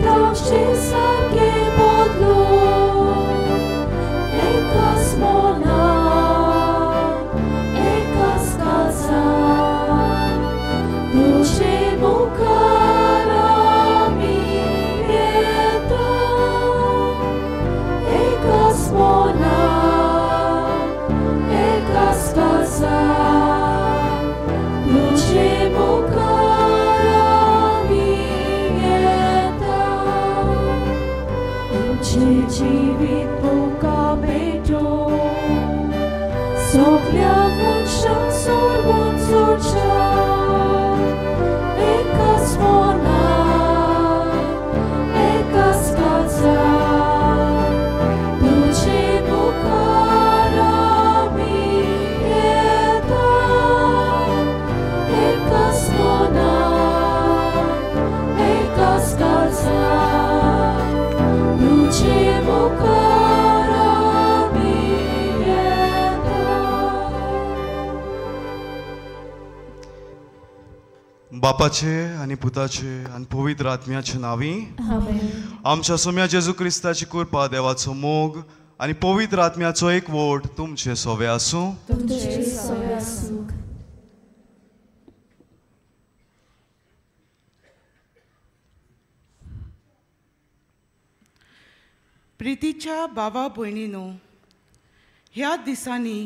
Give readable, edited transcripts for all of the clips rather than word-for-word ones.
जिविताचे सारकें बदलून एकाच मनान एकाच काळजान तुजे मुखार आमी येता एकाच मनान एकाच काळजान तुजे मुखार आमी येता आमचें जिवीत तुका भेटोवन सगल्या मनशांक सोडून सोडच्या एकाच मनान एकाच काळजान तुजे मुखार आमी येता एकाच मनान एकाच काळजान तुजे मुखार आमी येता. बापाचे आनी पुताचे आनी पवित्र आत्म्याचे नांवी आमेन. आमच्या सोम्या जेजू क्रिस्ताची कृपा, देवाचो मोग आनी पवित्र आत्म्याचो एकवट तुमचे सोवे आसूं. तुमचे सगळे आसूं. प्रितीच्या भावा भयणीनो, ह्या दिसांनी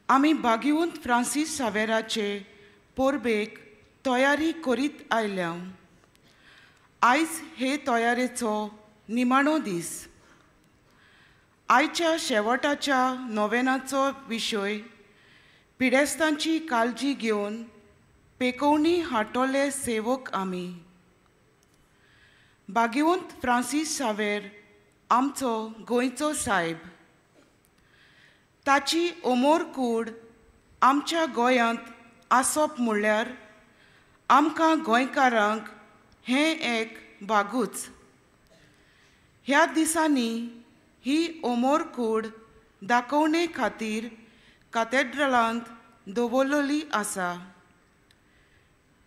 आमी बागिवंत फ्रांसीस सावेराचे परबेक तयारी करीत आयल्या. आयज हे तयारेचो निमाणो दीस. आयच्या शेवटाच्या नोवेनाचो विशय पिडेस्तांची काळजी घेवन पेकोवणी हाडटले सेवक आमी. बागिवंत फ्रांसीस सावेर आमचो गोंयचो सायब. ताची ओमोर कूड आमच्या गोंयांत आसप म्हणल्यार आमकां गोंयकारांक हें एक भागूच. ह्या दिसांनी ही ओमोर कूड दाखोवणे खातीर कातेड्रलांत दवरलेली आसा.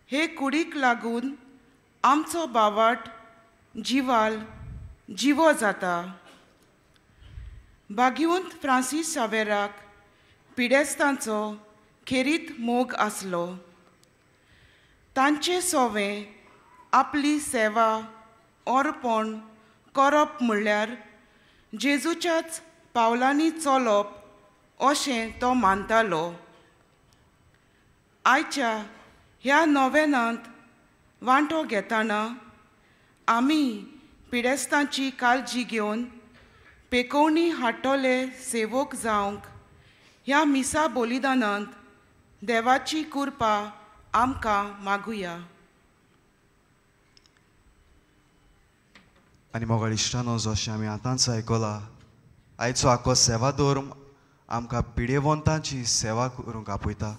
हे कुडीक लागून आमचो बावाट जिवाल जिवो जाता. बागिवंत फ्रांसीस सावेराक पिडेस्तांचो खेरीत मोग आसलो. तांचे सोवें आपली सेवा अर्पण करप म्हणल्यार जेजूच्याच पावलांनी चलप अशें तो मानतालो. आयच्या ह्या नोवेनांत वांटो घेतना आमी पिडेस्तांची काळजी घेवन पेकोवणी हाडटले सेवक जावंक ह्या मिसा बलिदानांत देवाची कृपा आमकां मागुया. आनी मोगाळ इश्टानो, जशें आमी आतांच आयकलां, आयचो आखो सेवा धर्म आमकां पिडेवंतांची सेवा करूंक आपयता.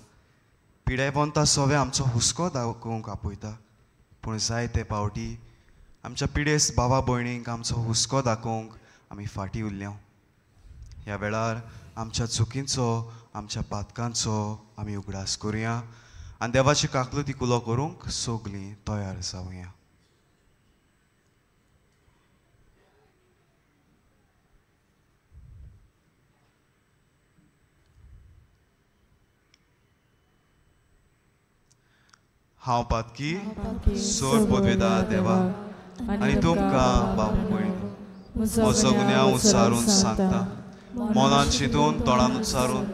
पिडेवंता सोवे आमचो हुस्को दाखोवंक आपयता. पूण जायते पावटी आमच्या पिडेस्त भावा भयणींक आमचो हुस्को दाखोवंक आमी फाटीं उरल्या. ह्या वेळार आमच्या चुकींचो, आमच्या पातकांचो आमी उगडास करुया आनी देवाची काकलुती कुलो करूंक सगलीं तयार जावया. हांव पातकी सोर पदवेदा देवा आनी तुमकां बाबू भयणी म्हजो गुन्यांव उच्चारून सांगता. मनान चिंतून, तोंडान उच्चारून,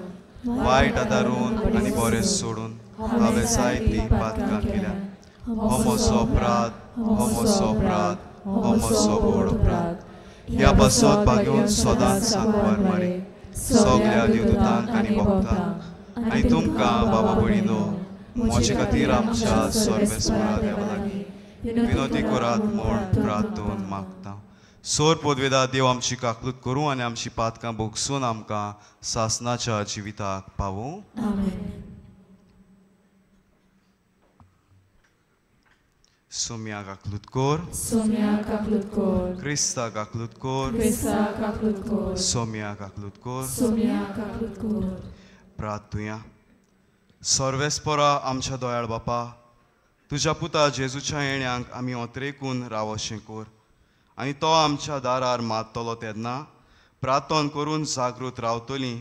वायट आदारून आनी बरें सोडून हांवें जायतीं पातकां केल्या. हो म्हजो अपराध, हो म्हजो अपराध, हो म्हजो व्हड अपराध. ह्या पासत बागेवन सदांच सांगवार मारी सगल्या देवदूतांक आनी भक्तांक आनी तुमकां बाबा भयणीनो म्हजे खातीर आमच्या सर्वेस्परा देवा लागीं विनोती करात म्हूण प्रार्थून मागता. सोर पदवेदा देव आमची काकलूत करूं आनी आमची पातकां भोगसून आमकां सासनाच्या जिविताक पावूं. सोम्या काकलूत कोर, क्रिस्ता काकलूत कोर, सोम्या काकलूत कोर. प्रार्थुया. सर्वेस्परा आमच्या दयाळ बापा, तुज्या पुता जेजूच्या येण्यांक आमी ओतरेकून रावशें कोर. आनी तो आमच्या दारार मारतलो तेन्ना प्रार्थना करून जागृत रावतली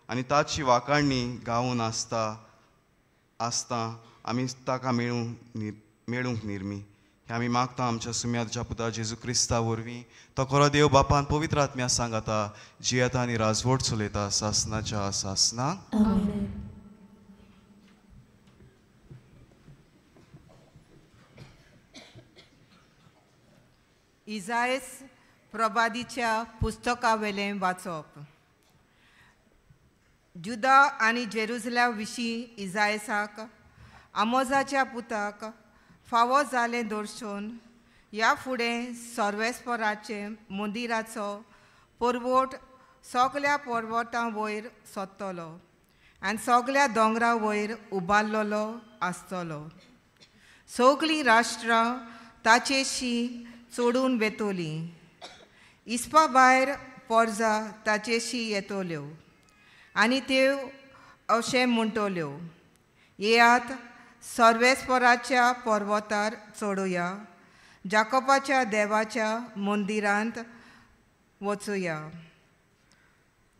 आनी ताची वाखाणणी गावून आसता आसता आमी ताका मेळूंक निर्मी. हें आमी मागता आमच्या सुम्याच्या पुता जेजू क्रिस्ता वरवीं. तो खरो देव बापान पवित्र आत्म्या सांगाता जियेता आनी राजवट चलयता सासनाच्या सासनाक. आमेन. इजायस प्रभादीच्या पुस्तकावेलें वाचप. जुदा आनी जेरुजल्या विशीं इजायसाक आमोजाच्या पुताक फावो जालें दर्शन. ह्या फुडें सर्वेस्पराचे मंदिराचो पर्वट सगल्या पर्वतां वयर सोदतलो आनी सगल्या दोंगरा वयर उबारलेलो आसतलो. सगलीं राष्ट्रां ताचेशी चडून वेतोली. इस्पा भायर पोरजा ताचेशी येतल्यो आनी त्यो अशें म्हणटल्यो, येयात सर्वेस्पराच्या पर्वतार चडुया, जाकोबाच्या देवाच्या मंदिरांत वचुया.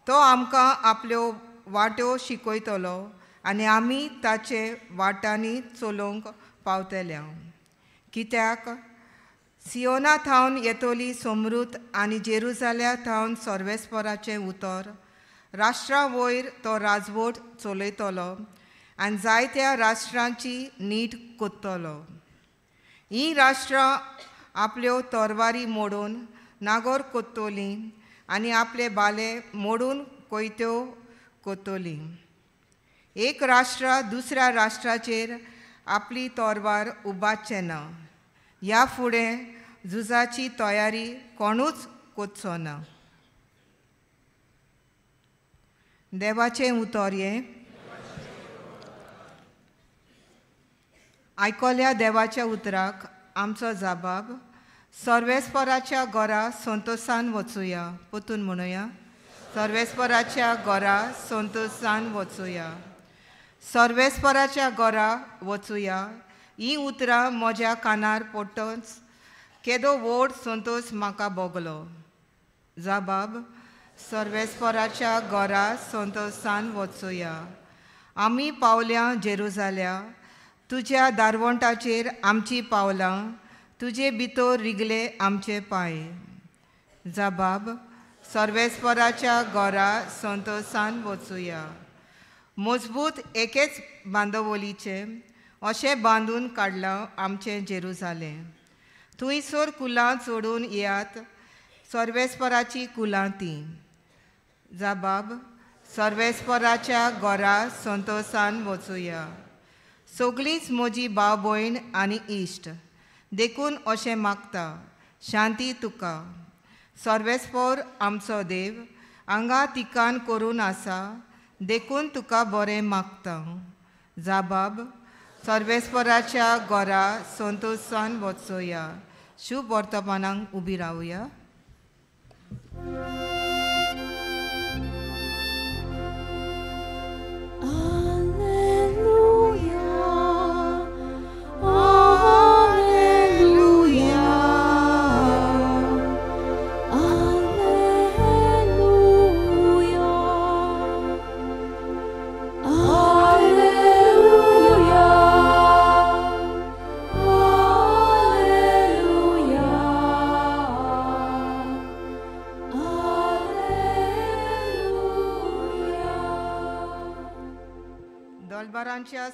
तो आमकां आपल्यो वाट्यो शिकयतलो आनी आमी ताचे वाटांनी चलोवंक पावतले. कित्याक सियोना थावन येतली समृत आनी जेरुजाल्या थावन सर्वेस्पराचें उतर. राष्ट्रा वयर तो राजवट चलयतलो आनी जायत्या राष्ट्रांची नीट कोत्तलो. हीं राष्ट्रां आपल्यो तरवारी मोडून नागोर कोत्तोलीं आनी आपले बाले मोडून कोयत्यो कोत्तोलीं. एक राष्ट्र दुसऱ्या राष्ट्राचेर आपली तरवार उबारचें ना. ह्या फुडें झुजाची तयारी कोणूच कोतचो ना. देवाचें उतर हें. आयकल्या देवाच्या उतराक आमचो जबाब. सर्वेस्पराच्या घरा संतोसान वचुया. परतून म्हणुया, सर्वेस्पराच्या घरा संतोसान वचुया. सर्वेस्पराच्या घरा वचुया. हीं उतरां म्हज्या कानार पडटच केदो व्हड संतोस म्हाका भोगलो. जबाब, सर्वेस्पराच्या घरा संतोसान वचुया. आमी पावल्या जेरुजाल्या, तुज्या दारवंटाचेर आमची पावलां, तुजे भितर रिगले आमचे पांय. जबाब, सर्वेस्पराच्या घरा संतोसान वचुया. मजबूत एकेच बांदवलीचें अशें बांदून काडलां आमचें जेरुजालें. थंयसर कुलां चडून येयात, सर्वेस्पराची कुलां तीं. जबाब, सर्वेस्पराच्या घरा संतोसान वचुया. सगळींच म्हजी भाव भयण आनी इश्ट, देखून अशें मागता, शांती तुका. सर्वेस्पर आमचो देव हांगा तिकान करून आसा, देखून तुका बरें मागता. जबाब, सर्वेस्पराच्या घरा संतोसान वचुया. शुभ वर्तमानाक उबी रावया.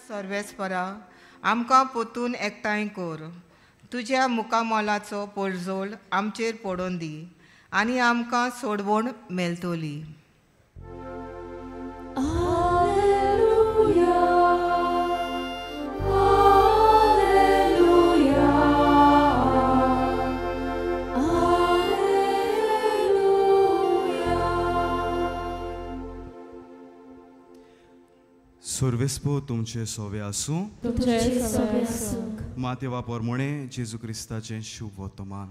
सर्वेस्परा आमकां पोतून एकठांय कर. तुज्या मुखामोलाचो पोळजोळ आमचेर पडोवन दी आनी आमकां सोडवण मेळटली. सर्वेस्पो तुमचे सोवे आसूं. मातेवा परमोणे जेजू क्रिस्ताचें शुभ वर्तमान.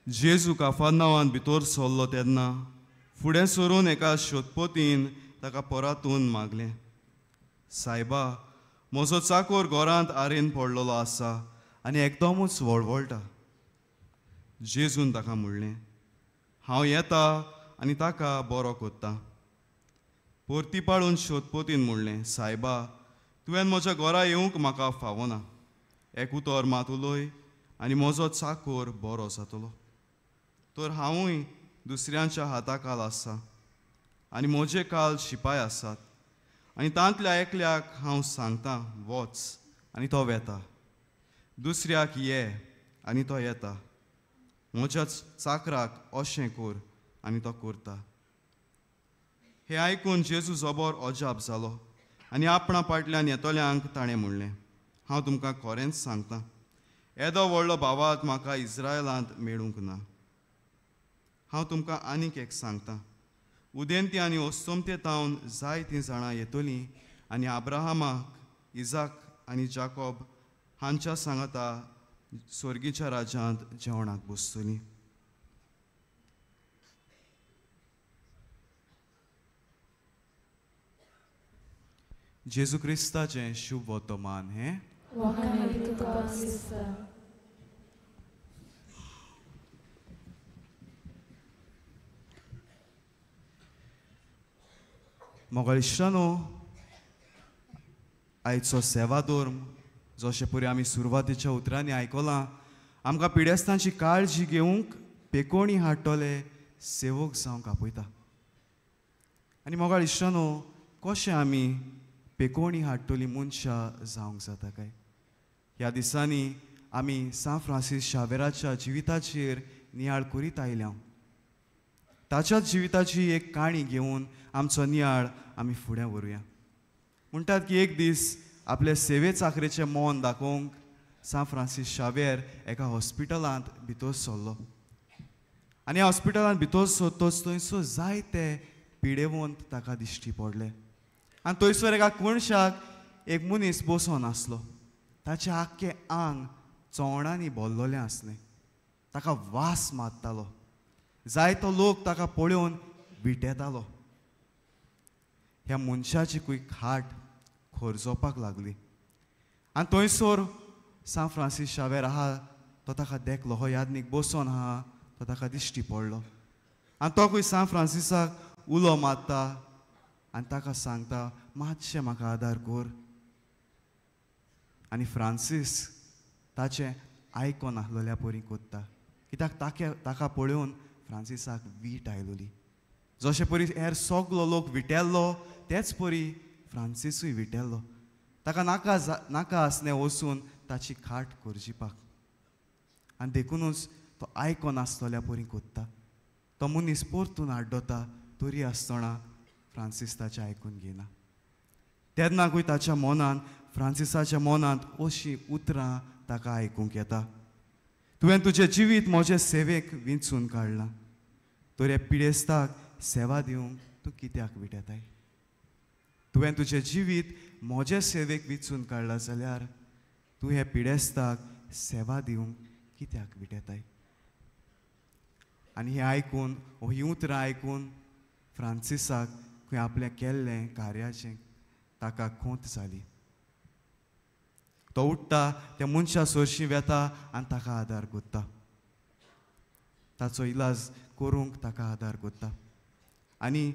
जेजू काफानावान भितर सरलो तेन्ना फुडें सरून एका शोधपोतीन ताका परातून मागलें, सायबा म्हजो चाकोर घरांत आरेन पडलेलो आसा आनी एकदमूच वळवळटा. जेजून ताका म्हणलें, हांव येता आनी ताका बरो कोत्ता. परती पाळून शोधपोतीन म्हणलें, सायबा, तुवें म्हज्या घरा येवंक म्हाका फावना. एक उतर मात उलय आनी म्हजो चाकोर बरो जातलो. तर हांवूय दुसऱ्यांच्या हाता काल आसा आनी म्हजे काल शिपाय आसात आनी तांतल्या एकल्याक हांव सांगतां वच आनी तो वेता, दुसऱ्याक ये आनी तो येता, म्हज्या चाकराक अशें कर आनी तो करता. हें आयकून जेजू जबर अजाप जालो आनी आपणा फाटल्यान येतल्यांक ताणें म्हणलें, हांव तुमकां खरेंच सांगतां, येदो व्हडलो भावात म्हाका इस्रायलांत मेळूंक ना. हांव तुमकां आनीक एक सांगतां, उदेंती आनी अस्तमते तावन जायतीं जाणां येतलीं आनी आब्राहामाक, इजाक आनी जाकोब हांच्या सांगाता स्वर्गीच्या राज्यांत जेवणाक बसतलीं. जेजू क्रिस्ताचें शुभ वर्तमान हें. मोगाळ इश्टानो, आयचो सेवा धर्म जशें परी आमी सुरवातेच्या उतरांनी आयकलां, आमकां पिडेस्तांची काळजी घेवंक पेकोणी हाडटले सेवक जावंक आपयता. आनी मोगाळ इश्टानो, कशें आमी पेकोणी हाडटली मनशां जावंक जाता काय? ह्या दिसांनी आमी सांत फ्रांसीस शावेराच्या जिविताचेर नियाळ करीत आयल्या. ताच्याच जिविताची एक काणी घेवन आमचो नियाळ आमी फुडें व्हरुया. म्हणटात की एक दीस आपले सेवे चाकरेचें मन दाखोवंक सांत फ्रांसीस शावेर एका हॉस्पिटलांत भितर सरलो आनी हॉस्पिटलांत भितर सरतच थंयसर जायते पिडेवंत ताका दिश्टी पडले आनी थंयसर एका कोणशाक एक मनीस बसून आसलो. ताचें आख्खें आंग चोवणांनी भरलेलें आसलें. ताका वास मारतालो. जायतो लोक ताका पळोवन विटेतालो. ह्या मनशाची खूंय खाट खोरजोवपाक लागली आनी थंयसर सांत फ्रांसीस शावेर आहा तो ताका देखलो. हो यादनीक बसून आहा तो ताका दिश्टी पडलो आनी तो खूंय सांत फ्रांसिसाक उलो मारता आनी ताका सांगता, मातशें म्हाका आदार कर. आनी फ्रांसीस ताचें आयकोन आसलेल्या परी कोत्ता, कित्याक ताका पळोवन फ्रांसिसाक वीट आयलोली. जशे परी हेर सगलो लोक विटेल्लो तेच परी फ्रांसिसूय विटेल्लो. ताका नाका नाका आसलें वचून ताची खाट कोरजिपाक आनी देखुनूच तो आयकोन आसतल्या परी कोत्ता. तो मनीस परतून आड्डता तरी आसतना फ्रांसीस ताचें आयकून घेयना. तेन्नाकूय ताच्या मनांत, फ्रांसिसाच्या मनांत अशीं उतरां ताका आयकूंक येता, तुवें तुजें जिवीत म्हजे सेवेक विंचून काडलां, तर ह्या पिडेस्ताक सेवा दिवंक तूं कित्याक विटेताय? तुवें तुजें जिवीत म्हजे सेवेक विंचून काडलां जाल्यार तूं ह्या पिडेस्ताक सेवा दिवंक कित्याक विटेताय? आनी हें आयकून, हीं उतरां आयकून फ्रांसिसाक खंय आपलें केल्लें कार्याचें ताका खोंत जाली. तो उठ्ठा, त्या मनशा सरशीं वेता आनी ताका आदार कोत्ता. ताचो इलाज करूंक ताका आदार कोत्ता आनी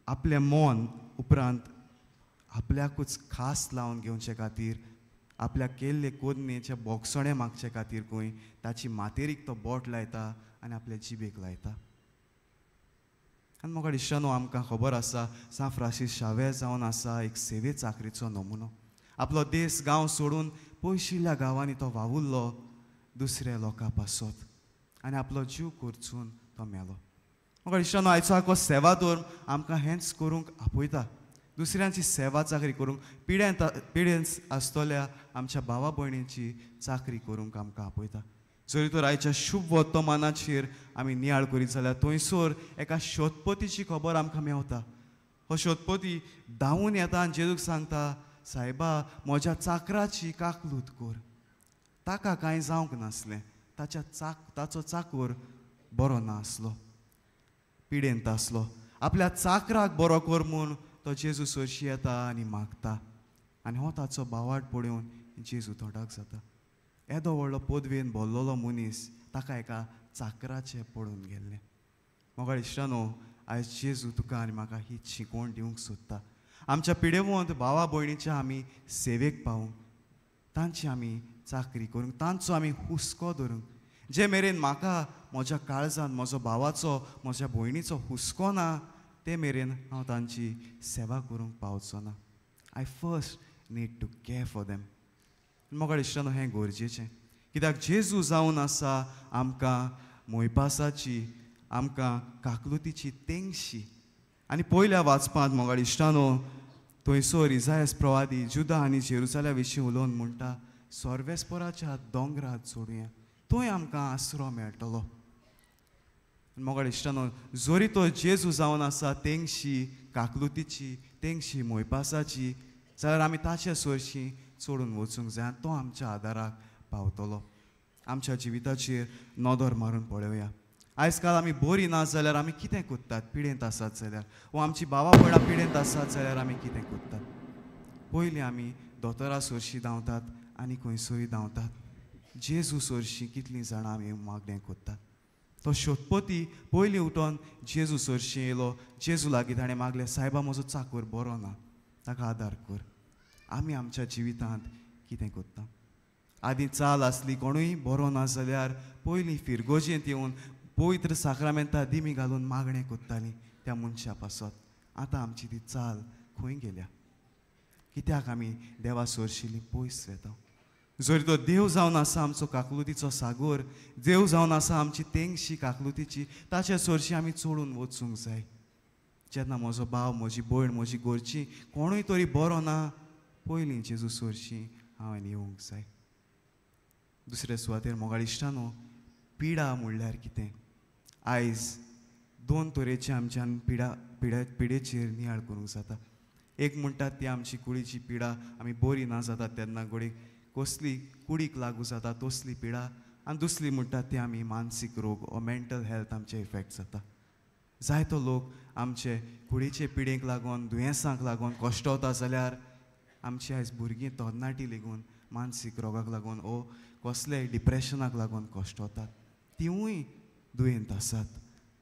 आपलें मन उपरांत आपल्याकूच खास लावन घेवचे खातीर, आपल्याक केल्ले कोदनेचे बोगसणें मागचे खातीर खंय ताची मातेरीक तो बोट लायता आनी आपले जिबेक लायता. आनी म्हाका इश्टानो, आमकां खबर आसा सांत फ्रांसीस शावेर जावन आसा एक सेवे चाकरीचो नमुनो. आपलो देश गांव सोडून पयशिल्ल्या गांवांनी तो वावुरलो दुसऱ्या लोकां पासत आनी आपलो जीव खर्चून तो मेलो. म्हाका इश्टानो, आयचो आखो सेवा धर्म आमकां हेंच करूंक आपयता, दुसऱ्यांची सेवा चाकरी करूंक, पिडेंत आसतल्या आमच्या भावा भयणींची चाकरी करूंक आमकां आपयता. जरी तर आयच्या शुभ वर्तमानाचेर आमी नियाळ करीत जाल्यार थंयसर एका शोधपतीची खबर आमकां मेवता. हो शोधपती धांवून येता आनी जेजूक सांगता, सायबा, म्हज्या चाकराची काकलूत कर. ताका कांय जावंक नासलें, ताचो चाकोर बरो नासलो, पिडेंत आसलो. आपल्या चाकराक बरो कर म्हूण तो जेजू सरशी येता आनी मागता आनी हो ताचो बावाट पळोवन जेजू थोडाक जाता. येदो व्हडलो पदवेन भरलेलो मनीस ताका एका चाकराचें पडून गेल्लें. मोगाळ इश्टानो, आयज जेजू तुका आनी म्हाका ही शिकवण दिवंक सोदता. आमच्या पिडेवंत भावा भयणीच्या आमी सेवेक पावूंक, तांची आमी चाकरी करूंक, तांचो आमी हुस्को धरूंक. जे मेरेन म्हाका म्हज्या काळजान म्हजो भावाचो म्हज्या भयणीचो हुस्को ना ते मेरेन हांव तांची सेवा करूंक पावचो ना. I first need to care for them. मोगाळ इश्टानो, हें गरजेचें, कित्याक जेजू जावन आसा आमकां मोयपासाची, आमकां काकलुतीची तेंगशी. आनी पयल्या वाचपांत मोगाळ इश्टानो थंयसर इजायस प्रवादी जुदा आनी जेरुजाल्या विशीं उलोवन म्हणटा, सर्वेस्पराच्या दोंगरार चडुया, थंय आमकां आसरो मेळटलो. मोगाळ इश्टानो, जरी तो जेजू जावन आसा तेंगशी काकलुतीची, तेंगशी मोयपासाची, जाल्यार आमी ताचे सरशीं चडून वचूंक जाय. तो आमच्या आदाराक पावतलो. आमच्या जिविताचेर नदर मारून पळोवया. आयज काल आमी बरी ना जाल्यार आमी कितें करतात? पिडेंत आसात जाल्यार, वो आमची भावा भयणां पिडेंत आसात जाल्यार आमी कितें करतात? पयलीं आमी दोतोरा सरशीं धांवतात आनी खंयसरूय धांवतात. जेजू सरशीं कितलीं जाणां आमी मागणें करतात? तो शोधपती पयलीं उठोन जेजू सरशीं येयलो. जेजू लागीं ताणें मागलें, सायबा म्हजो चाकूर बरो ना, ताका आदार कर. आमी आमच्या जिवितांत कितें करता? आदीं चाल आसली, कोणूय बरो ना जाल्यार पयलीं फिरगोजेंत येवन पवित्र साक्रामेंता दिमी घालून मागणें करतालीं त्या मनशा पासत. आतां आमची ती चाल खंय गेल्या? कित्याक आमी देवा सरशिल्ली पयस वेता? जरी तो देव जावन आसा आमचो काकलुतीचो सागोर, देव जावन आसा आमची तेंगशी काकलुतीची, ताचे सरशी आमी चडून वचूंक जाय. जेन्ना म्हजो भाव, म्हजी भयण, म्हजी घरची कोणूय तरी बरो ना, पयलीं जेजू सरशी हांवें येवंक जाय. दुसरे सुवातेर मोगाळ इश्टानो, पिडा म्हणल्यार कितें? आयज दोन तरेचे आमच्यान पिडेचेर नियाळ करूंक जाता. एक म्हणटात ती आमची कुडीची पिडा, आमी बरी ना जाता तेन्ना घडये कसली कुडीक लागू जाता तसली पिडा, आनी दुसरी म्हणटात ती आमी मानसीक रोग ओ मेंटल हेल्थ आमचे इफेक्ट जाता. जायतो लोक आमचे कुडीचे पिडेक लागून, दुयेंसांक लागून कश्टवता जाल्यार आमची आयज भुरगीं तरणाटी लेगून मानसीक रोगाक लागून ओ कसले डिप्रेशनाक लागून कश्टवतात. तिवूय दुयेंत आसात,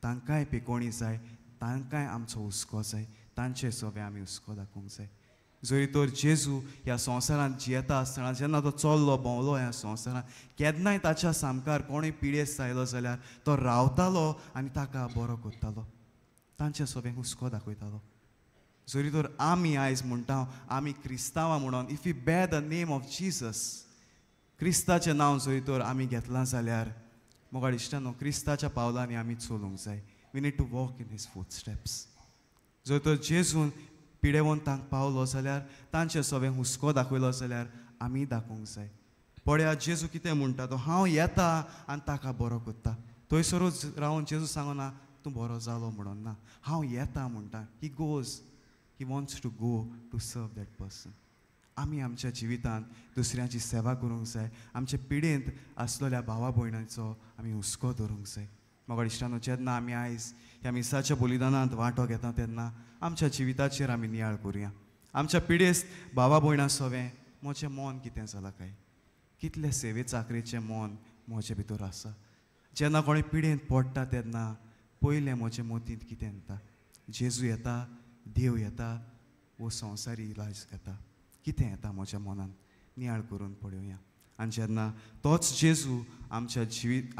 तांकांय पेकोणी जाय, तांकांय आमचो हुस्को जाय, तांचे सवे आमी हुस्को दाखोवंक जाय. जरी तर जेजू ह्या संवसारांत जियेता आसतना, जेन्ना तो चल्लो भोंवलो ह्या संवसारांत, केन्नाय ताच्या सामकार कोणूय पिडेस्त आयलो जाल्यार तो रावतालो आनी ताका बरो करतालो, तांचे सवे हुस्को दाखयतालो. जरी तर आमी आयज म्हणटा आमी क्रिस्तांवां म्हणून, if you bear the name of Jesus, क्रिस्ताचें नांव जरी तर आमी घेतलां जाल्यार मोगाळ इश्टानो, क्रिस्ताच्या पावलांनी आमी चलूंक जाय. We need to walk in his footsteps. जर तर जेजून पिडेवंतांक पावलो जाल्यार, तांचे सवे हुस्को दाखयलो जाल्यार आमी दाखोवंक जाय. पळया जेजू कितें म्हणटा तो, हांव येता आनी ताका बरो करता. थंयसरूच रावन जेजू सांगना तूं बरो जालो म्हणून ना, हांव येता म्हणटा. He goes, he wants to go to serve that person. आमी आमच्या जिवितांत दुसऱ्यांची सेवा करूंक जाय. आमचे पिडेंत आसलेल्या भावा भयणांचो आमी हुस्को धरूंक जाय. मोगाळ इश्टानो, जेन्ना आमी आयज ह्या मिसाच्या बलिदानांत वांटो घेता तेन्ना आमच्या जिविताचेर आमी नियाळ करुया. आमच्या पिडेस्त भावा भयणां सवें म्हजें मन कितें जालां काय? कितले सेवे चाकरेचें मन म्हजे भितर आसा? जेन्ना कोणी पिडेंत पडटा तेन्ना पयलें म्हजे मतींत कितें येता? जेजू येता, देव येता, वो संवसारी इलाज घेता, कितें येता म्हज्या मनांत? नियाळ करून पळोवया. आनी जेन्ना तोच जेजू आमच्या जिवीत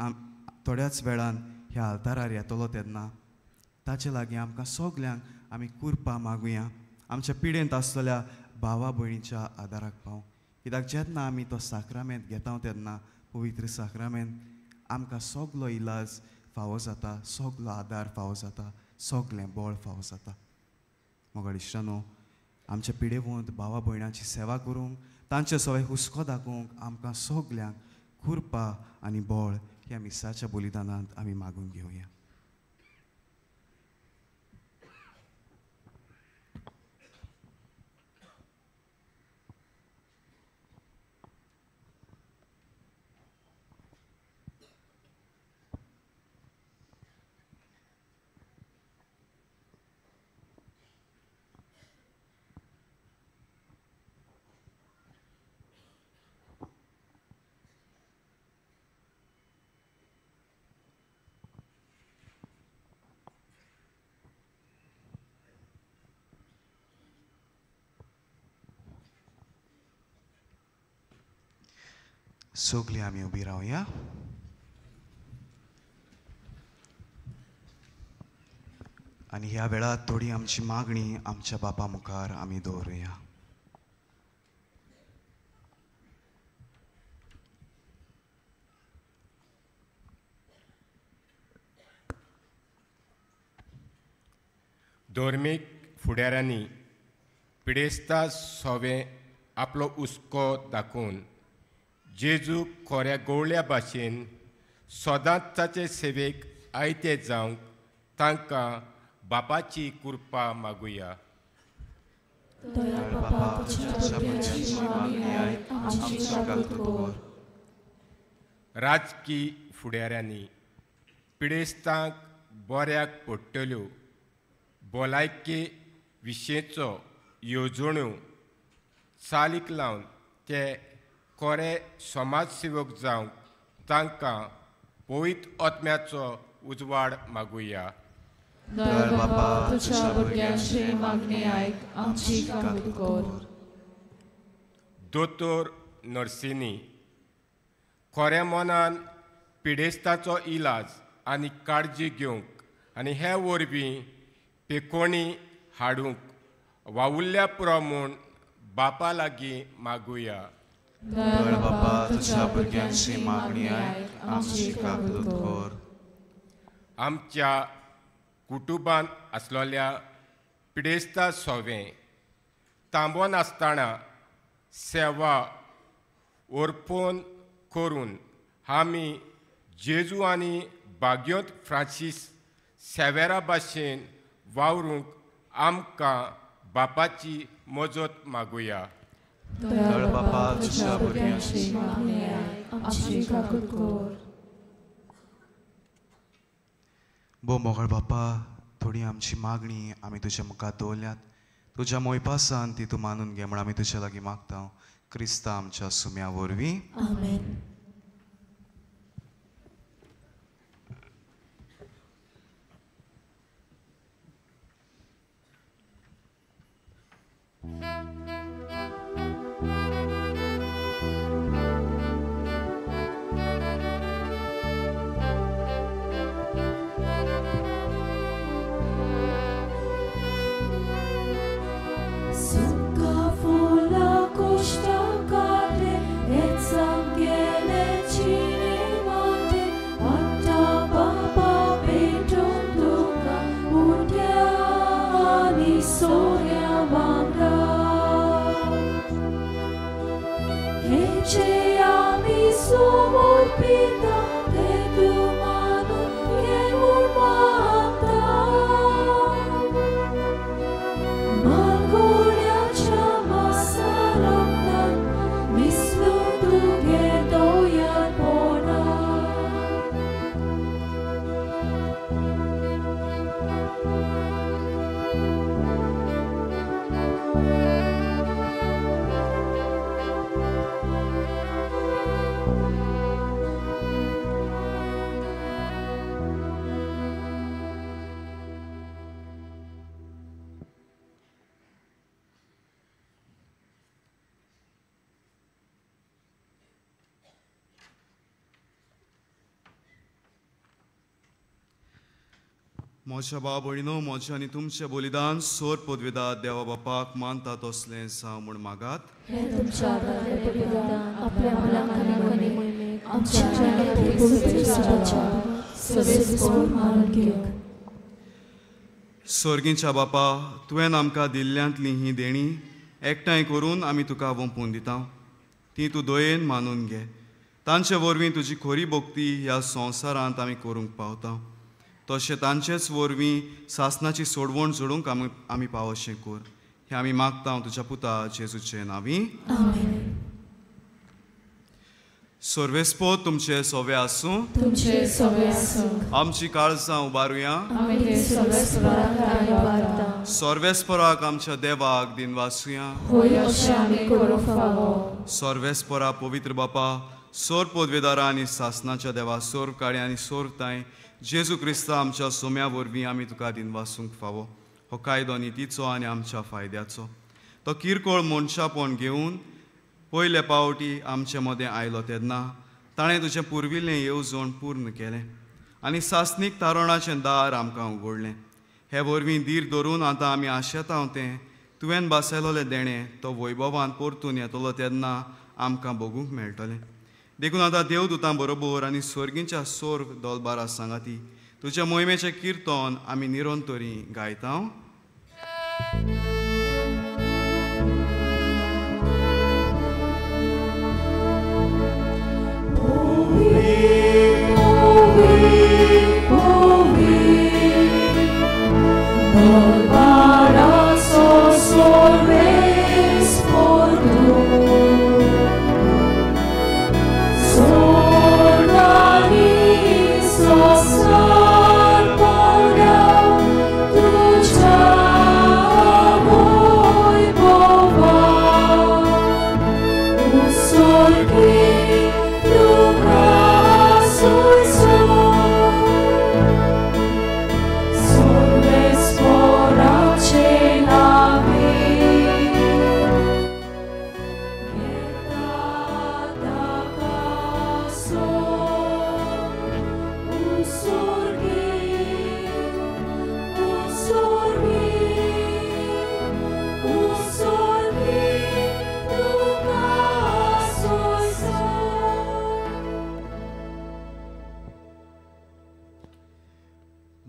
थोड्याच वेळान ह्या आल्तारार येतलो तेन्ना ताचे लागीं आमकां सगल्यांक आमी कुरपा मागुया, आमच्या पिडेंत आसलेल्या भावा भयणीच्या आदाराक पावूं. कित्याक जेन्ना आमी तो साक्रामेंत घेता तेन्ना पवित्र साक्रामेंत आमकां सगलो इलाज फावो जाता, सगलो आदार फावो जाता, सगलें बळ फावो जाता. मोगाळ इश्टानो, आमच्या पिडेवंत भावा भयणांची सेवा करूंक, तांचे सवे हुस्को दाखोवंक आमकां सगल्यांक कुरपा आनी बळ ह्या मिसाच्या बलिदानांत आमी मागून घेवया. सगळीं आमी उबी रावया. आनी ह्या वेळार थोडी आमची मागणी आमच्या बापा मुखार आमी दवरुया. धर्मीक फुडाऱ्यांनी पिडेस्ता सोवे आपलो हुस्को दाखोवन जेजू खोऱ्या गोवळ्या भाशेन सदांच ताचे सेवेक आयते जावंक तांकां बापाची कृपा मागुया. राजकी फुडाऱ्यांनी पिडेस्तांक बऱ्याक पडटल्यो भलायके विशयेचो येवजण्यो चालीक लावन ते कोरे समाजसेवक जावंक तांकां पवित्र आत्म्याचो उजवाड मागुया. बापा तुझ्या भुरग्यांची मागणी आयक, आमची काकूत कर. दोतोर नर्सींनी खऱ्या मनान पिडेस्ताचो इलाज आनी काळजी घेवंक आनी हे वरवीं पेकोणी हाडूंक वावुरल्या पुरो म्हूण बापा लागीं मागुया. बापा तुझ्या भुरग्यांची मागणी आयक, आमची काकूत कर. आमच्या कुटुंबांत आसलेल्या पिडेस्ता सोवे तांबो नासतना सेवा अर्पण करून आमी जेजू आनी बाग्योत फ्रांसीस सेवेरा भाशेन वावरूंक आमकां बापाची मजत मागुया. बापा तुझ्या भुरग्यांची मागणी आयक, आमची काकूत कर. भोव मोगाळ बापा, थोडी आमची मागणी आमी तुज्या मुखार दवरल्यात. तुज्या मोयपासान ती तूं मानून घे म्हण आमी तुज्या लागीं मागता. क्रिस्ता आमच्या सुम्या वरवीं. आमेन. म्हज्या भाव भयणीनो, म्हजें आनी तुमचें बलिदान सोर पदवेदा देवा बापाक मानता तसलें जावं म्हूण मागात. स्वर्गींच्या बापा, तुवें आमकां दिल्ल्यांतली ही देणी एकठांय करून आमी तुका वंपून दिता. ती तूं दयेन मानून घे. तांचे वरवीं तुजी खरी भक्ती ह्या संवसारांत आमी करूंक पावता. तशें तांचेच वरवीं सासनाची सोडवण जोडूंक आमी पावोशें कर. हें आमी मागता तुज्या पुता जेजूचे नांवी. सर्वेस्पोत तुमचे सोवे आसूं. आमची काळजां उबारुया. सर्वेस्पराक आमच्या देवाक दिनवासुया. सर्वेस्परा पवित्र बापा, सोर पदवेदारा आनी सासनाच्या देवा, सोर काळी आनी सोर तांय जेजू क्रिस्ता आमच्या सोम्या वरवीं आमी तुका दिनवासूंक फावो. हो कायदो नितीचो आनी आमच्या फायद्याचो. तो किरकोळ मनशापण घेवन पयले पावटी आमचे मदें आयलो तेन्ना ताणें तुजें पुर्विल्लें येवजण पूर्ण केलें आनी सासणीक तारणाचें दार आमकां उगडलें. हे वरवीं धीर धरून आतां आमी आशेता तें तुवें बसयलोलें देणें तो वैभवान परतून येतलो तेन्ना आमकां भोगूंक मेळटलें. देखून आतां देवदूतां बरोबर आनी स्वर्गींच्या सोर्ग दोलबारा सांगाती तुज्या मोहिमेचें किर्तन आमी निरंतरी गायता.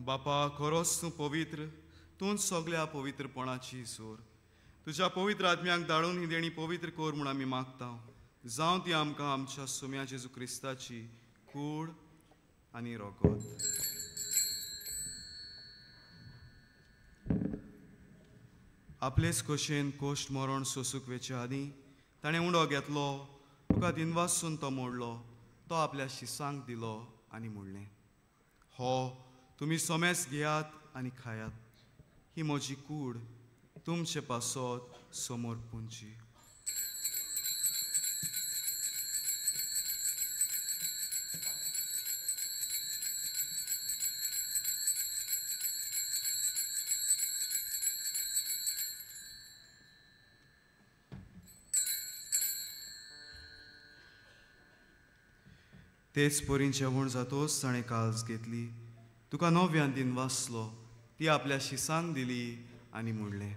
बापा खरोच तूं पवित्र, तूं सगल्या पवित्रपणाची सोर. तुज्या पवित्र आत्म्याक धाडून ही देणी पवित्र कर म्हूण आमी मागता. जावं ती आमकां आमच्या सुम्या जेजू क्रिस्ताची कूड आनी रोगत. आपलेच खोशेन कोश्ट मरण सोसूंक वेचे आदीं ताणें उंडो घेतलो, तुका दिनवासून तो मोडलो, तो आपल्या शिसांक दिलो आनी म्हणलें, हो तुमी सोमेस घेयात आनी खायात, ही म्हजी कूड तुमचे पासत समोर पुंची. तेच परीन जेवण जातोच ताणें काल्स घेतली, तुका नव्यान दिन वाचलो, ती आपल्या शिसांक दिली आनी म्हणलें,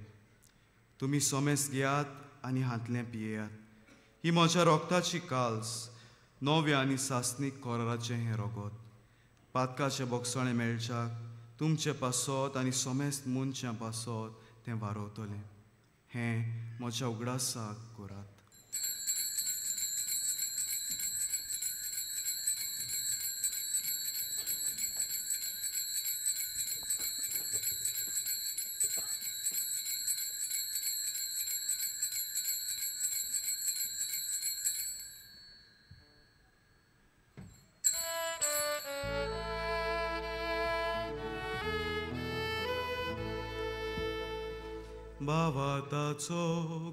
तुमी सोमेस घेयात आनी हांतलें पियेयात, ही म्हज्या रोगताची काल्स, नव्या आनी सासणीक कोराचें हें रोगत. पातकाचें बोगसणें मेळच्याक तुमचें पासत आनी सोमेस मनशां पासत तें वारोवतलें. हें म्हज्या उगडासाक करात. भावाताचो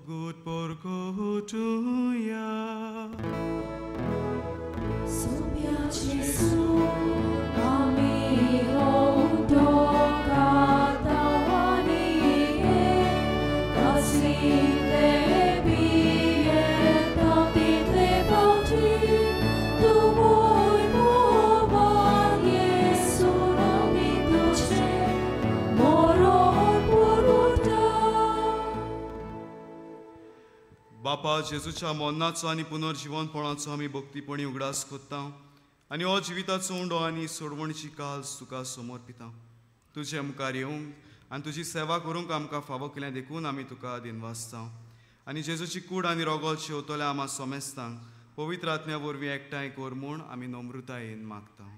गुट परगटुया. सुम्या जेजू आमी हो उंडो खाता आनी कासलींतले पियेता तितले फावटी तूं वैभवान येसून आमी तुजें मरण पुरवता. बापा जेजूच्या मरणाचो आनी पुनर्जिवनपणाचो आमी भक्तीपणी उगडास कोत्ता आनी हो जिविताचो उंडो आनी सोडवणची काल्स तुका समर्पिता. तुजे मुखार येवंक आनी तुजी सेवा करूंक आमकां फावो केल्या देखून आमी तुका दिनवासता. आनी जेजूची कूड आनी रोगोत शेवतल्या आमा सोमेस्तांक पवित्र आत्म्या वरवीं एकठांय कर म्हूण आमी नम्रतायेन मागता.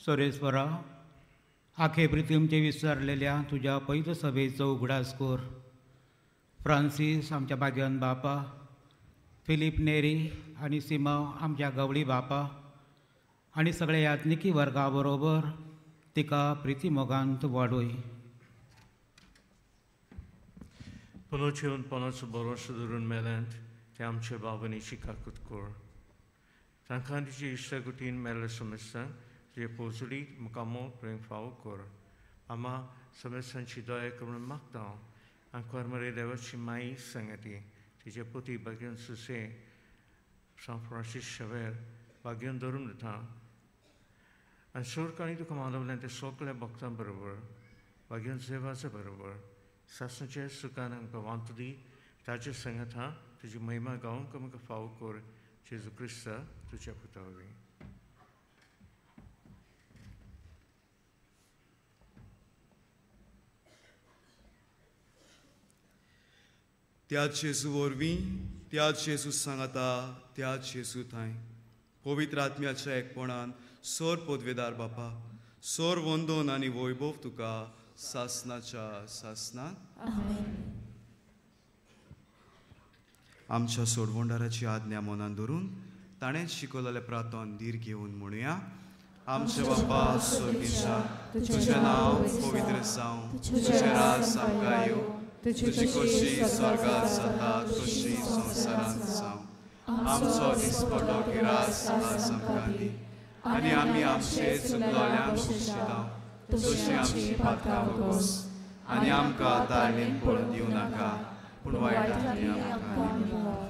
सोरेश्वरा, आखे प्रितीमचे विसरलेल्या तुज्या पयत सभेचो उगडास कर. फ्रांसीस आमच्या भाग्यान बापा, फिलीप नेरी आनी सिमांव आमच्या गवळी बापा आनी सगळ्या यात्निकी वर्गा बरोबर तिका प्रिती मोगांत वाडोय. पुनोचेवन पणाचो भरोसो धरून मेल्यांत ते आमच्या बाबांनी शिकाकूत कर. तांकां तिची इश्टागुटीन मेल्ले समेस्तांक तुजे पोजडी मुखामो प्रेम फावो कर. आमा समेस्तांची दया करून मागता आंकवार मरे देवाची माई संगती तिचे पोती भाग्यन सुसे सांत फ्रांसीस शवेर भाग्यन धरून दिता आनी सोर आनी तुका मानवलें ते सगळ्या भक्तां बरोबर भाग्यन सेवाचे बरोबर सासणाचे सुखान आमकां वांटू दी ताचे संगता तुजी महिमा गावंक आमकां फावो कर जेजू क्रिस्ता तुज्या पुता वरवीं. त्याच जेजू वरवीं, त्याच जेजू सांगाता, त्याच जेजू थांय पवित्र आत्म्याच्या एकपणान सोर पदवेदार बापा सोर वंदोन आनी वैभव तुका सासनाच्या सासनान. आमच्या सोडवणदाराची आज्ञा मनान धरून ताणें शिकवलेलें प्रार्थन धीर घेवन म्हणुया. आमचे बापा स्वर्गीच्या, तुजें नांव पवित्र जावं, तुजें राज आमकां येवं, तुजी खोशी स्वर्गात जाता तशी संवसारांत जावं. आमचो दिसपटो गिरास आज आमकां दी आनी आमी आमचे चुकलोल्यांक शिक्षिता तशी आमची पातकां वगोस आनी आमकां ताळणेन पडून दिवं नाका पूण वायटांतली आमकां निवार.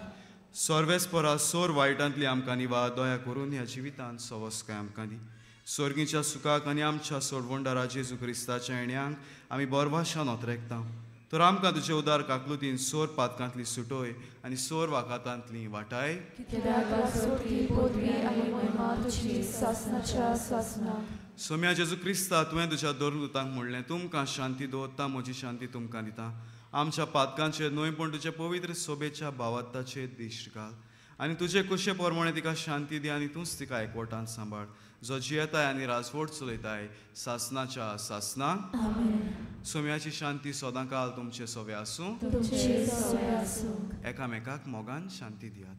सर्वेस्परा सोर वायटांतली आमकां निवार दया करून ह्या जिवितांत सवस्काय आमकां दी. स्वर्गीच्या सुखाक आनी आमच्या सोडवणदारा जेजू क्रिस्ताच्या येण्यांक आमी बरवाशान ओतरेकता. तर आमकां तुजे उदार काकलुतीन सोर पातकांतली सुटोय आनी सोर वाकातांतली वाटाय. सोम्या जेजू क्रिस्ता, तुवें तुज्या धर्मदूतांक म्हणलें, तुमकां शांती दवरता, म्हजी शांती तुमकां दिता. आमच्या पातकांचेर न्हय पूण तुजे पवित्र सोबेच्या भावार्थाचेर दिश्ट घाल आनी तुजे कुशे प्रमाणे तिका शांती दी आनी तूंच तिका एकवटान सांबाळ, जो जियेताय आनी राजवट चलयताय सासनाच्या सासना. सोम्याची शांती सदांकाल तुमचे सोवे आसूं. एकामेकाक मोगान शांती दियात.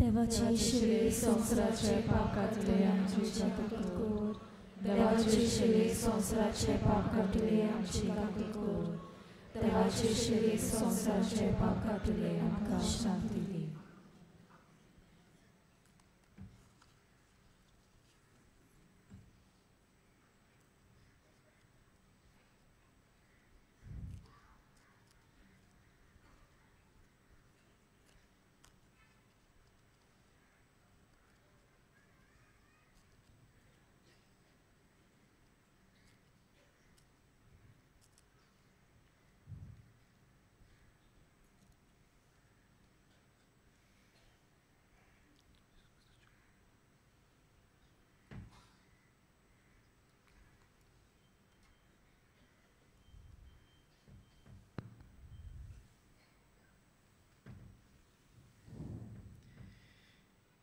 देवाची शिले संवसाराचे पाप काडटले आमची काकूत कर. देवाची शिले संवसाराचे पाप काडटले आमची काकूत कर. देवाची शिले संवसाराचे पाप काडटले आमकां शांती दी.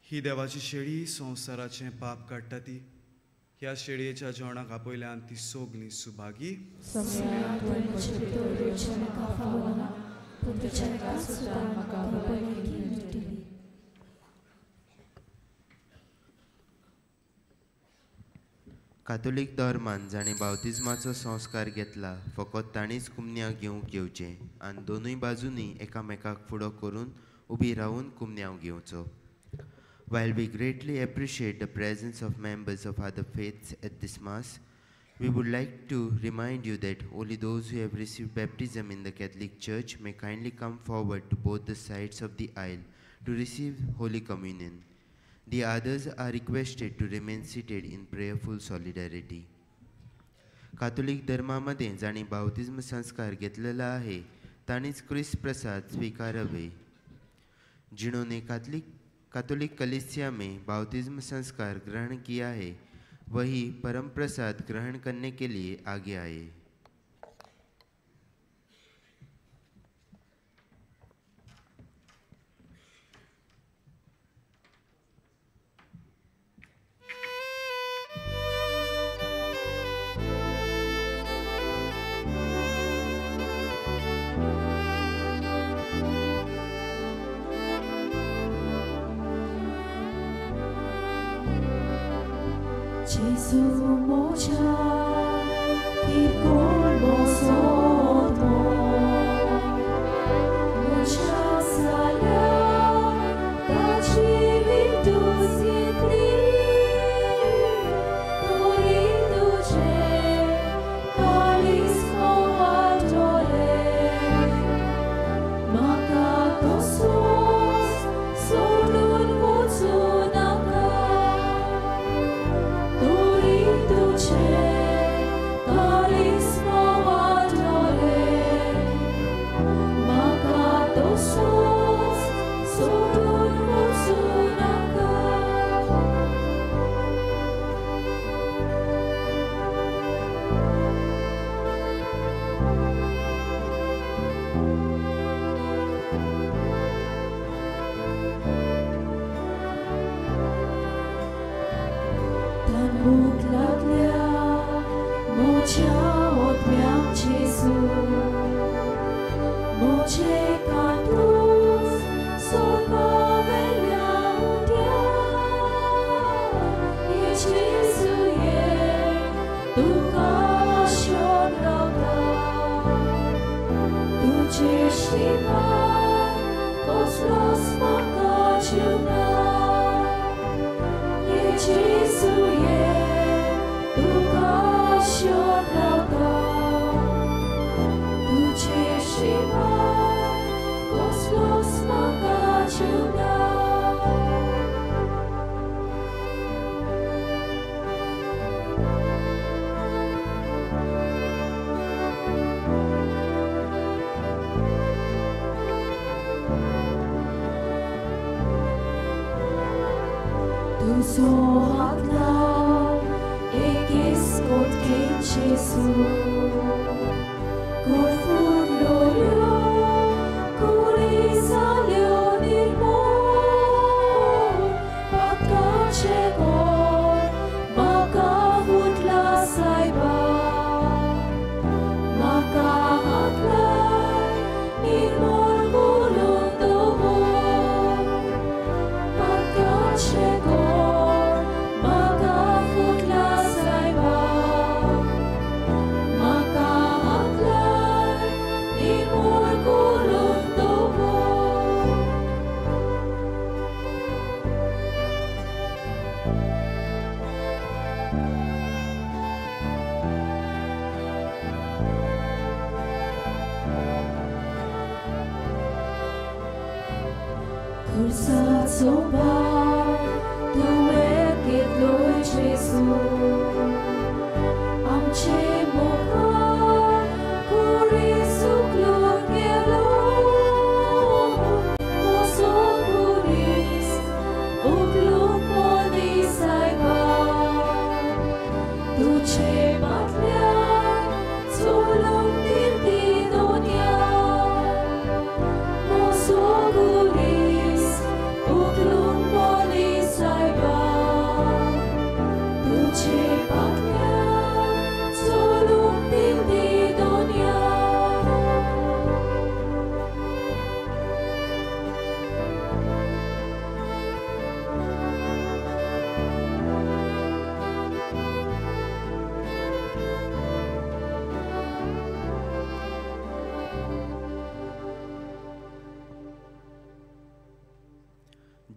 ही देवाची शेळी संवसाराचें पाप काडटा ती ह्या शेळयेच्या जेवणाक आपयल्यान ती सोगली सुभागी. कातोलीक धर्मान जाणें बावतिज्माचो संस्कार घेतला फकत ताणीच कुमन्यांव घेवंक येवचें आनी दोनूय बाजूंनी एकामेकाक फुडो करून उबी रावून कुमन्यांव घेवचो. While we greatly appreciate the presence of members of other faiths at this Mass, we would like to remind you that only those who have received baptism in the Catholic Church may kindly come forward to both the sides of the aisle to receive Holy Communion. The others are requested to remain seated in prayerful solidarity. Catholic धर्मामध्ये जांणी बाप्तिज्म संस्कार घेतलेला आहे तांणीच क्रिस्त प्रसाद स्वीकारावे. जिन्होंने Catholic कलीसिया में बाप्तिज्म संस्कार ग्रहण किया है वही परम प्रसाद ग्रहण करने के लिए आगे आए. Gesù mocha colmo sotto mocha sala da civitu sitli.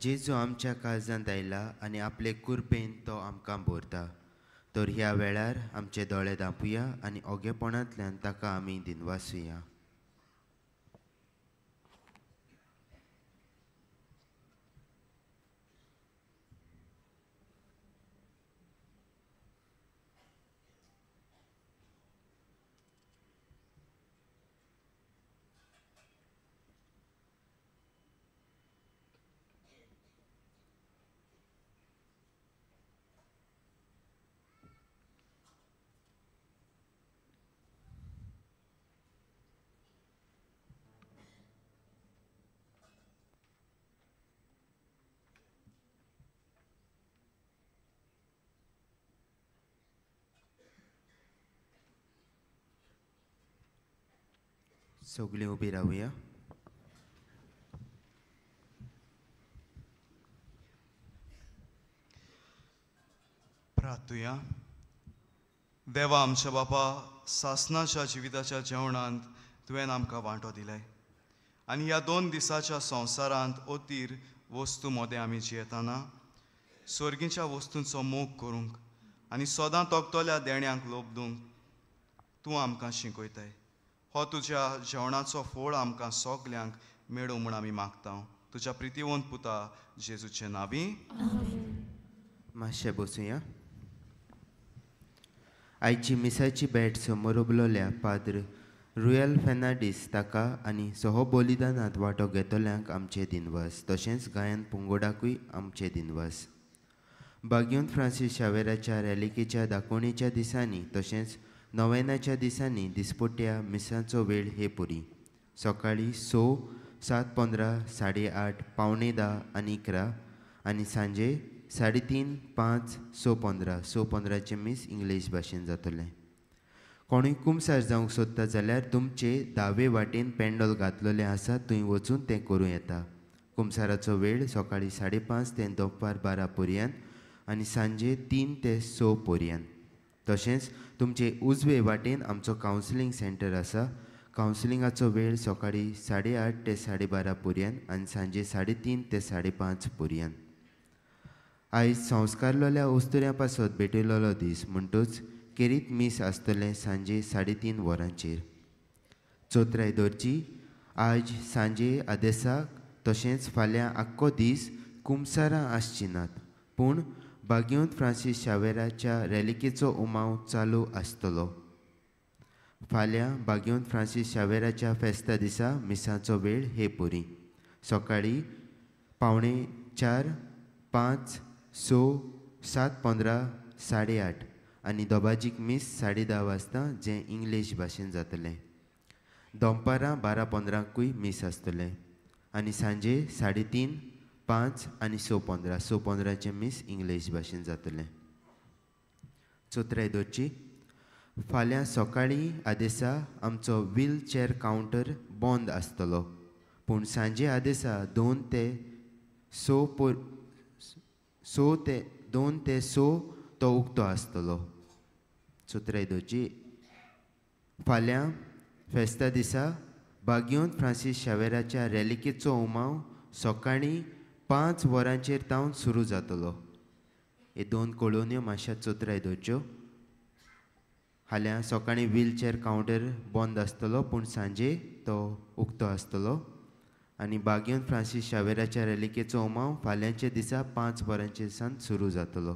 जेजू आमच्या काळजांत आयला आनी आपले कुरपेन तो आमकां भरता. तर ह्या वेळार आमचे दोळे धांपुया आनी ओगेपणांतल्यान ताका आमी दिनवासुया. सगळीं उबी रावया. प्रार्थुया. देवा आमच्या बापा, सासनाच्या जिविताच्या जेवणांत तुवें आमकां वांटो दिलाय आनी ह्या 2 दिसाच्या संवसारांत अतीर वस्तू मोदें आमी जियेतना स्वर्गीच्या वस्तूंचो मोग करूंक आनी सदां तोखतल्या देण्यांक लोबदूंक तूं आमकां शिकयताय. हो तुज्या जेवणाचो फोळ आमकां सगल्यांक मेळूं म्हूण आमी मागता तुज्या प्रितीवंत पुता जेजूचे नांवी. मातशें बसुया. आयची मिसाची भेट समोर उबलोल्या पाद्र रुयल फेर्नांडीस ताका आनी सह बलिदानांत वांटो घेतल्यांक आमचे दिनवास, तशेंच गायन पंगडाकूय आमचे दिनवास. बाग्योन फ्रांसीस शावेराच्या रॅलिकेच्या दाखोवणेच्या दिसांनी तशेंच नोवेनाच्या दिसांनी दिसपट्ट्या मिसांचो वेळ हे पुरी सकाळीं 6, 7:15, 8:30, 9:45 आनी 11 आनी सांजे 3:30, 5, 6:15. 6:15 मीस इंग्लीश भाशेन जातलें. कोणूय कुमसार जावंक सोदता जाल्यार तुमचे दावे वाटेन पेंडोल घातलेलें आसा, थंय वचून तें करूं येता. कुमसाराचो वेळ सकाळीं 5:30 ते दनपार 12 पर्यंत आनी सांजे 3 ते 6 पर्यंत. तशेंच तुमचे उजवे वाटेन आमचो कावन्सिलींग सेंटर आसा. कावन्सिलिंगाचो वेळ सकाळीं 8:30 ते 12:30 पर्यंत आनी सांजे 3:30 ते 5:30 पर्यंत. आयज संस्कारलेल्या अस्तुऱ्यां पासत भेटयलेलो दीस म्हणटूच केरीत मीस आसतलें सांजे 3:30 वरांचेर. चौथराय दवरची आज सांजे आदेसाक तशेंच फाल्यां आख्खो दीस कुमसारां आसची नात, पूण बाग्योंत फ्रांसीस शावेराच्या रॅलिकेचो उमाव चालू आसतलो. फाल्यां बाग्योंत फ्रांसीस शावेराच्या फेस्ता दिसा मिसाचो वेळ हे परी सकाळीं 3:45, 5, 6, 7:15, 8:30 आनी दोबाजीक मीस 10:30 वाजता जें इंग्लीश भाशेन जातलें. दनपारां 12:15कूय मीस आसतलें आनी सांजे 3:30, 5 आनी 6:15, 6:15चें मीस इंग्लीश भाशेन जातलें. चौथराय दवरची फाल्यां सकाळीं आदेसा आमचो व्हीलचेअर कावंटर बंद आसतलो, पूण सांजे आदेसा 2 ते 6 तो उक्तो आसतलो. चौथराय दवरची फाल्यां फेस्ता दिसा बाग्योंत फ्रांसीस शावेराच्या रॅलिकेचो उमाव सकाळीं 5 वरांचेर तावन सुरू जातलो. हे 2 कॉलोन्यो मातशा चौथराय दवरच्यो. फाल्यां सकाळीं व्हीलचेअर कावंटर बंद आसतलो, पूण सांजे तो उक्तो आसतलो आनी बाग्योंत फ्रांसीस शावेराच्या रॅलिकेचो उमाव फाल्यांच्या दिसा 5 वरांचेर सावन सुरू जातलो.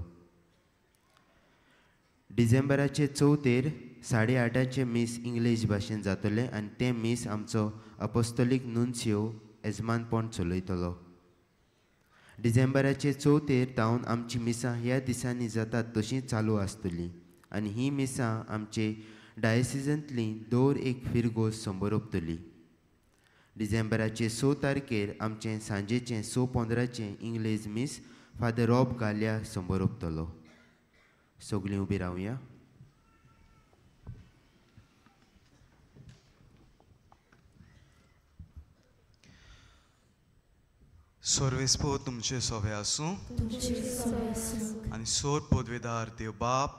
डिसेंबराचे चवथेर 8:30 मीस इंग्लीश भाशेन जातलें आनी तें मीस आमचो अपोस्तोलीक नुन्सियो येजमानपण चलयतलो. डिसेंबराचे चवथेर तावन आमची मिसां ह्या दिसांनी जातात तशीं चालू आसतलीं आनी ही मिसां आमचे डायसिजांतली दर एक फिरगोज संबरोपतली. डिसेंबराचे 6 तारखेर आमचें सांजेचें 6:15चें इंग्लीश मीस फादर रॉब गालिया संबरोपतलो. सगळीं उबी रावया. सर्वेस्पो तुमचे सोवे आसूं आनी सोर पदवेदार देव बाप,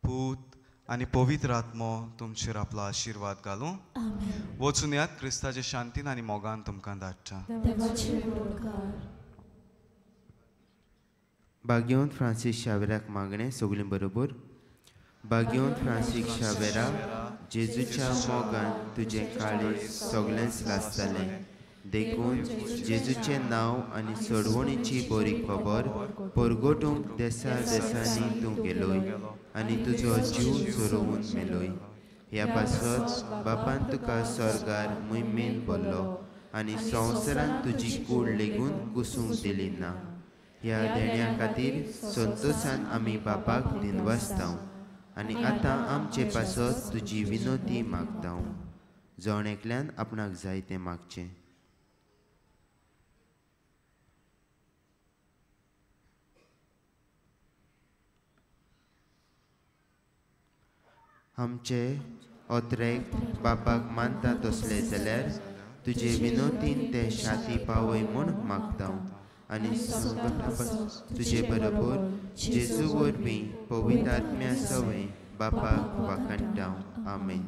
पूत आनी पवित्र आत्मो तुमचेर आपलो आशिर्वाद घालूं. वचून यात क्रिस्ताचे शांतीन आनी मोगान तुमकां धाडटा. बाग्योंत फ्रांसीस शावेराक मागणें सगळीं बरोबर. बाग्योंत फ्रांसीस शावेरा, जेजूच्या मोगान तुजें काळीज सगळेंच लासतालें, देखून जेजूचें नांव आनी सोडवणीची बरी खबर परगटूंक देसा देसांनी तूं गेलोय आनी तुजो जीव सोरोवन मेलोय. ह्या पासत बापान तुका स्वर्गार मुयमेन भरलो आनी संवसारान तुजी कूड लेगून कुसूंक दिली ना. ह्या देण्या खातीर संतोशान आमी बापाक दिनवासताव आनी आतां आमचे पासत तुजी विनोती मागताव. जण एकल्यान आपणाक जाय तें मागचें. आमचे ओत्रेक बापाक मानता तसले जाल्यार तुजे विनोतीन ते शाती पावय म्हूण मागता आनी तुजे बरोबर जेजू वरवीं पवित्र आत्म्या सवय बापाक वाखाणटा. आमेन.